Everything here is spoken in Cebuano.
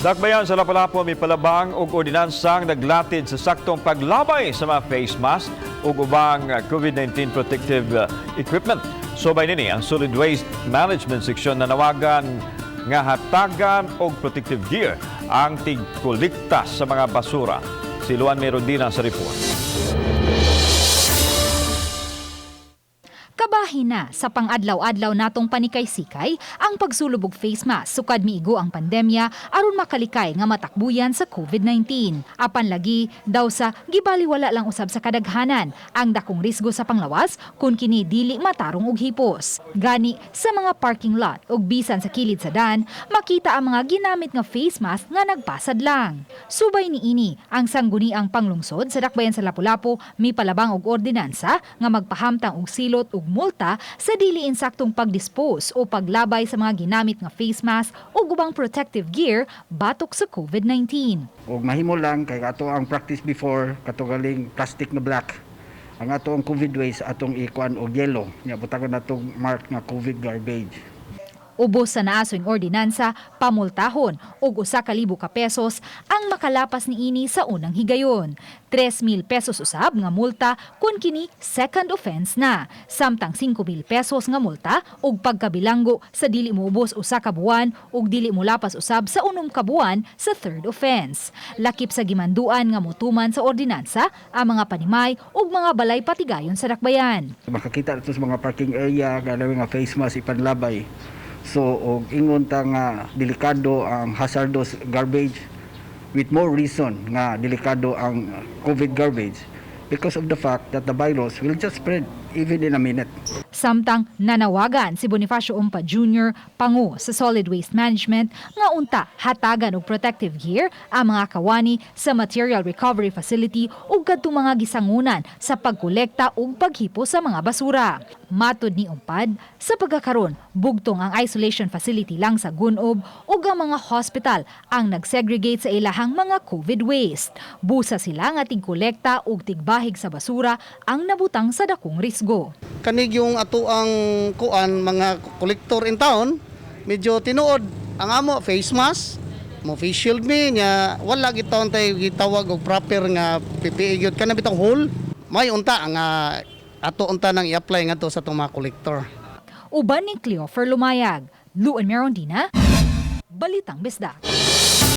Dakbayan sa Lapu-Lapu mipalabang og ordinansang naglatid sa saktong paglabay sa mga face mask ug ubang COVID-19 protective equipment. Subay nini, ang Solid Waste Management Section nanawagan nga hatagan og protective gear ang tigkolekta sa mga basura. Si Luan Merondina sa report. Kabahin na sa pang-adlaw-adlaw natong panikay-sikay ang pagsulob og face mask sukad miigo ang pandemya aron makalikay nga matakbuyan sa COVID-19. Apan lagi daw sa gibaliwala lang usab sa kadaghanan ang dakong risgo sa panglawas kung kini dili matarong og hipos. Gani sa mga parking lot ug bisan sa kilid sa dan, makita ang mga ginamit nga face mask nga nagpasad lang. Subay niini, ang Sangguniang Panglungsod sa Dakbayan sa Lapu-Lapu mipalabang og ordinansa nga magpahamtang og silot ug multa sa dili insaktong pagdispose o paglabay sa mga ginamit nga face mask ug ubang protective gear batok sa COVID-19. Og mahimo lang kay ato ang practice before, kato galing plastic na black. Ang ato ang COVID waste, atong ikuan og yellow. Nya butangan natong mark nga COVID garbage. Ubos sa naasoy ordinansa, pamultahon og 1,000 ka pesos ang makalapas niini sa unang higayon. 3,000 pesos usab nga multa kung kini second offense na. Samtang 5,000 pesos nga multa og pagkabilanggo sa dili moubos 1 ka buwan ug dili molapas usab sa 6 ka buwan sa third offense. Lakip sa gimanduan nga motuman sa ordinansa ang mga panimay ug mga balay patigayon sa dakbayan. Makakita nato sa mga parking area ganawi nga face mask ipanlabay. So og ingon ta nga delikado ang hazardous garbage, with more reason nga delikado ang COVID garbage because of the fact that the virus will just spread even in a minute. Samtang nanawagan si Bonifacio Umpa Jr., pangu sa Solid Waste Management, nga unta hatagan og protective gear ang mga kawani sa Material Recovery Facility ug kadtong mga gisangunan sa pagkolekta ug paghipo sa mga basura. Matod ni Umpad, sa pagkakaron, bugtong ang isolation facility lang sa Gun-ob ug ang mga hospital ang nagsegregate sa ilahang mga COVID waste. Busa sila nga tigkolekta ug tigbahig sa basura ang nabutang sa dakong risgo. Kanig yung ato ang kuan mga collector in town, medyo tinuod ang amo face mask mo, face shield mi nya, wala gitawon tay gitawag og proper nga PPE gyud kana bitong whole may unta ang ato unta nang i-apply ngadto sa atong mga collector. Uban ni Cleofer Lumayag, Luan Merondina, Balitang Bisdak.